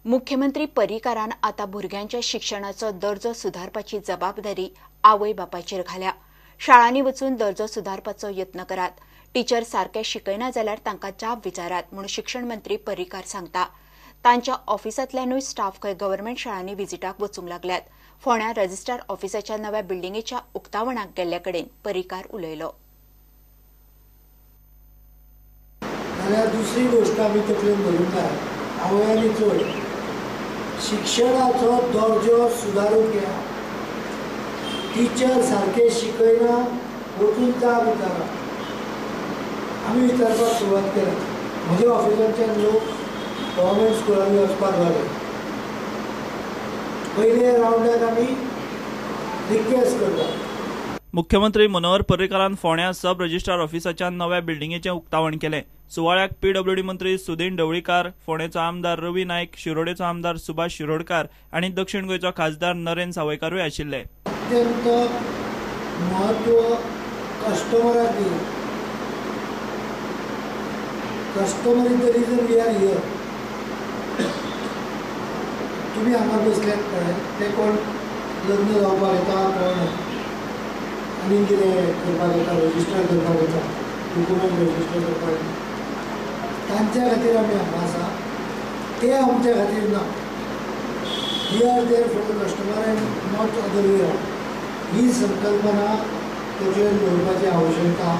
मुख्यमंत्री पर्रीकारान आतां भुरग्यांच्या शिक्षणाचो दर्जो सुदारपाची जबाबदारी आवय बापायचेर घाल्या. शाळांनी वचून दर्जो सुदारपाचो यत्न करात. टिचर सारके शिकयना जाल्यार तांकां जाप विचारात म्हूण शिक्षण मंत्री पर्रीकार सांगता. तांच्या ऑफिसांतल्यानूय स्टाफ खंय गव्हर्नमेंट शाळांनी विजिटाक वचूंक लागल्यात. फोंड्या रजिस्ट्रार ऑफिसाच्या नव्या बिल्डिंगेच्या उक्तावणाक गेल्ले कडेन पर्रीकार उलयलो. जाल्यार दुसरी गोष्ट आमी तकलेन धरूंक जाय, आवयांनी चड शिक्षणाचो दर्जो सुदारूंक घ्या. टिचर सारके शिकयना वचून जाप विचारा. आमी विचारपाक सुरवात केल्या. म्हज्या ऑफिसांतल्यान लोक गव्हर्मेंट स्कुलांनी वचपाक लागले. पयल्या रावंडाक आमी रिक्वेस्ट करता. मुख्यमंत्री मनोहर पर्रीकारान फोंड्या सब रजिस्ट्रार ऑफिसाच्या नव्या बिल्डिंगेचें उक्तावण केलें. सुवाळ्याक पीडब्ल्यूडी मंत्री सुदीन ढवळीकार, फोंडेचो आमदार रवी नायक, शिरोडेचो आमदार सुभाष शिरोडकार आनी दक्षिण गोंयचो खासदार नरेंद्र सावयकारूय आशिल्ले. अत्यंत महत्व कस्टमराक दिलें. Customer is the reason we are here. तुमी हांगा बसल्यात पळय, ते कोण लग्न जावपाक येता, कोण आनी कितें करपाक येता, रजिस्टर करपाक येता, डॉक्युमेंट रजिस्टर करपाक येता. तांच्या खातीर आमी हांगा आसा, ते आमच्या खातीर ना. We are there for the customer and not other way round. ही संकल्पना तकलेन दवरपाची आवश्यकता.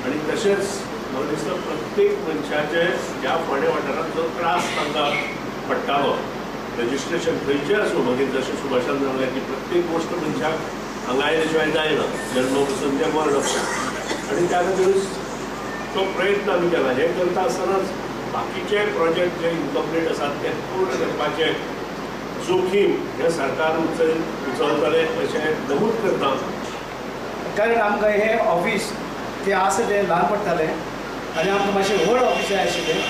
आनी तशेंच म्हाका दिसता प्रत्येक मनशाचे ह्या फोंडें वाठारांत जो त्रास तांकां पडटालो, रजिस्ट्रेशन खंयचें आसूं, मागीर जशें सुभाषान सांगलें की प्रत्येक गोश्ट मनशाक हांगा आयले शिवाय जायना, जल्म पसून तें मरण. आनी त्या खातीरूच तो प्रयत्न आमी केला. हें करता आसतनाच बाकीचे प्रोजेक्ट जे इनकम्प्लीट आसात ते पूर्ण करपाचें जोखीम हें सरकार उचलतलें अशें नमूद करता. कारण आमकां हें ऑफीस तें आसा तें ल्हान पडटालें आनी आमकां मातशें व्हड ऑफीस जाय आशिल्लें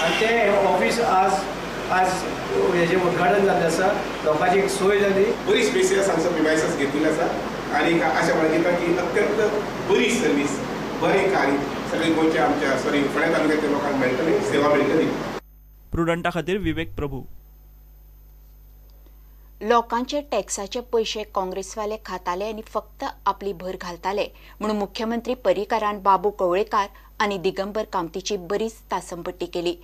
आनी तें ऑफीस आज आज हेजें उद्घाटन जाल्लें आसा. लोकांची एक सोय जाली. बरी स्पेसियस हांगसर प्रिमायसीस घेतिल्ले आसा आनी आशा बाळगिता की अत्यंत बरी सर्वीस, बरें कार्य सगळे गोंयच्या आमच्या सॉरी फोंड्या तालुक्याच्या लोकांक मेळटली, सेवा मेळटली. प्रुडंटा खातीर विवेक प्रभू. लोकांचे टॅक्साचे पयशे काँग्रेसवाले खाताले आनी फक्त आपली भर घालताले म्हणून मुख्यमंत्री पर्रीकारान बाबू कवळेकार आनी दिगंबर कामतीची बरीच तासंपट्टी केली.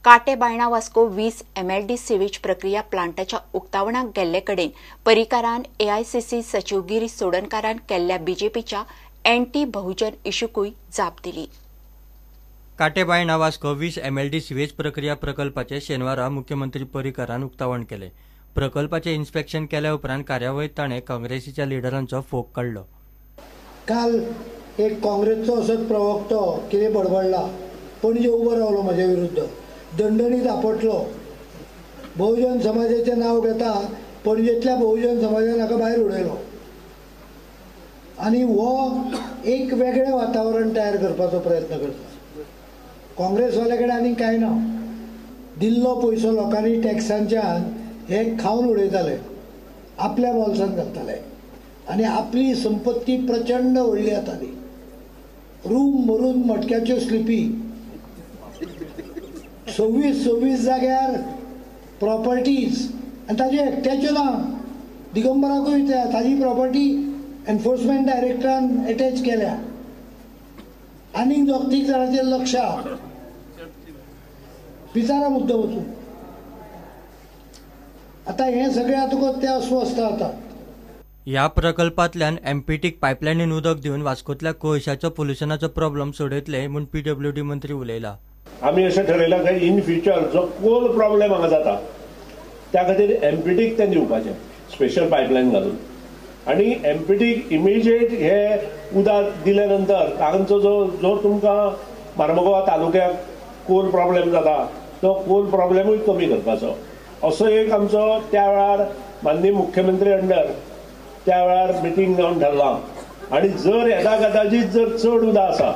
काटे बायणा वास्को 20 MLD sewage प्रक्रिया प्लांटाच्या उक्तावणाक गेल्ले कडेन पर्रीकारान एआयसीसी सचिव गिरीश चोडणकारान केल्ल्या बीजेपीच्या एंटी बहुजन इशूकूय जाप दिली. काटे बायणा वास्को 20 MLD sewage प्रक्रिया प्रकल्पाचे शेनवारा मुख्यमंत्री पर्रीकारान उक्तावण केले. प्रकल्पाचे इन्स्पेक्शन केल्या उपरांत कार्यावळीत ताणें काँग्रेसीच्या लिडरांचो फोग काडलो. काल एक काँग्रेसचो असोच प्रवक्तो कितें बडबडला, पणजे उबो रावलो म्हज्या विरुद्ध, दंडणीत आपटलो. बहुजन समाजाचें नांव घेता पणजेंतल्या बहुजन समाजान हाका भायर उडयलो आनी हो एक वेगळें वातावरण तयार करपाचो प्रयत्न करता. काँग्रेसवाल्या कडेन आनी कांय ना. दिल्लो पयसो लोकांनी टॅक्सांच्यान हे खावन उडयताले, आपल्या बोल्सांत घालताले आनी आपली संपत्ती प्रचंड व्हडली जाताली. रूम भरून मटक्याच्यो स्लिपी, 26 जाग्यार प्रॉपर्टीज आनी ताज्यो एकट्याच्यो ना, दिगंबराकूय ताजी प्रॉपर्टी एनफोर्समेंट डायरेक्टरान एटॅच केल्या. आनीक 2-3 जाणांचेर लक्ष आहा. विचारा मुद्दो वचून आतां हें सगळें तुका ते अस्वस्थ जातात. ह्या प्रकल्पांतल्यान एमपीटीक पायपलायनीन उदक दिवन वास्कोतल्या कोळशाचो पोल्युशनाचो प्रॉब्लम सोडयतले म्हूण पीडब्ल्यूडी मंत्री उलयला. आमी अशें ठरयलां की इन फ्युचर जो कोल प्रॉब्लेम हांगा जाता त्या खातीर एमपीटीक तें दिवपाचें स्पेशल पायपलायन घालून आनी एमपीटीक इमिजिएट हे उदक दिले नंतर तांचो जो जो तुमकां मार्मगोवा तालुक्याक कोल प्रॉब्लेम जाता तो कोल प्रॉब्लेमूय कमी करपाचो असो एक आमचो त्या वेळार माननीय मुख्यमंत्री अंडर त्या वेळार मिटींग जावन ठरलां. आनी जर येदा कदाचीत जर चड उदक आसा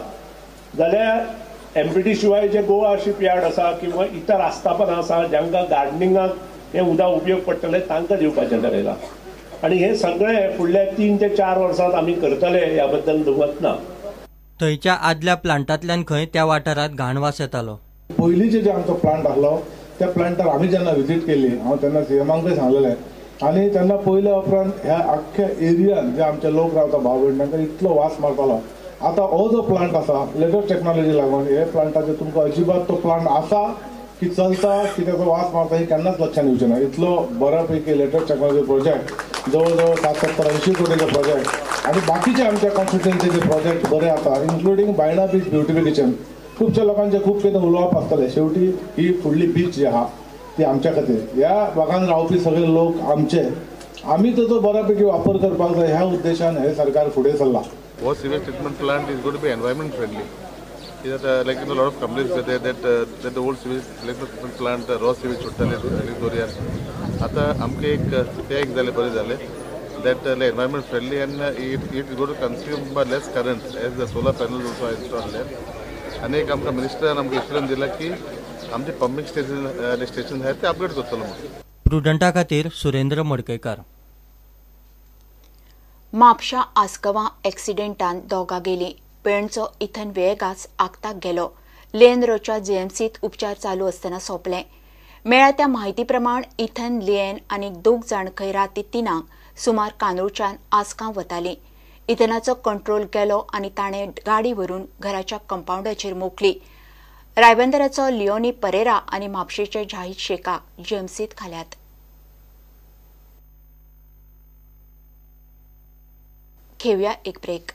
जाल्यार एमपीटी शिवाय जे गोवा शिपयार्ड आसा किंवा इतर आस्थापनां आसा जांकां गार्डनिंगाक हें उदक उपयोग पडटलें तांकां दिवपाचें ठरयलां. आनी हें सगळें फुडल्या 3 ते 4 वर्सांत आमी करतले ह्या बद्दल दुमत ना. थंयच्या आदल्या प्लांटांतल्यान खंय त्या वाठारांत घाण वास येतालो. पयलींचे जे आमचो प्लांट आसलो त्या प्लांटार आमी जेन्ना विजीट केली हांव तेन्ना सीएमांकूय सांगलेलें आनी तेन्ना पयल्या उपरांत ह्या आख्ख्या एरियान जे आमचे लोक रावता भाव भयण तांकां इतलो वास मारतालो. आतां हो जो प्लांट आसा लेटस्ट टेक्नॉलॉजी लागून हे प्लांटाचेर तुमकां अजिबात तो प्लांट आसा की चलता की ताचो वास मारता ही केन्नाच लक्षात येवचें ना. इतलो बऱ्या पैकी लेटस्ट टेक्नॉलॉजी प्रोजेक्ट जवळ जवळ 770-80 कोटीचो प्रोजेक्ट आनी बाकीचे आमच्या कॉन्स्टिट्युएन्सीचे प्रोजेक्ट बरे आसा, इन्क्लुडींग बायणा बीच ब्युटिफिकेशन. खुबशा लोकांचे खूब कितें उलोवप आसतलें, शेवटी ही फुडली बीच जी आहा ती आमच्या खातीर, ह्या भागान रावपी सगळे लोक आमचे, आमी ताचो बऱ्यापैकी वापर करपाक जाय ह्या उद्देशान हे सरकार फुडें सरलां. हो sewage treatment plant is going to be environment friendly. कित्याक like in lot of complaints that that the old sewage treatment plant raw sewage सोडटाले दर्यान. आतां आमकां एक तें एक जालें बरें जालें that environment friendly and it is going to consume less current as the solar panels also are installed there. आनी एक आमकां मिनिस्टरान आमकां एश्युरन्स दिला की आमचे पंपिंग स्टेशन आहात ते अपग्रेड करतलो म्हणून. प्रुडंटा खातीर सुरेंद्र मडकयकार. म्हापशा आस्कवां एक्सिडेंटान दोगां गेलीं. पेणचो इथन वेगास आगताक गेलो. लेन रोच्या जीएमसीत उपचार चालू आसतना सोंपले. मेळ्ळ्या त्या म्हायती प्रमाण इथन लिएन आनी दोग जाण खंय राती 3 सुमार कांदोळच्यान आस्कां वतालीं. इथनाचो कंट्रोल गेलो आनी ताणें गाडी व्हरून घराच्या कंपावंडाचेर मोखली. रायबंदराचो लिओनी परेरा आनी म्हापशेचे जाहीद शेखाक जीएमसीत घाल्यात. घेवया एक ब्रेक.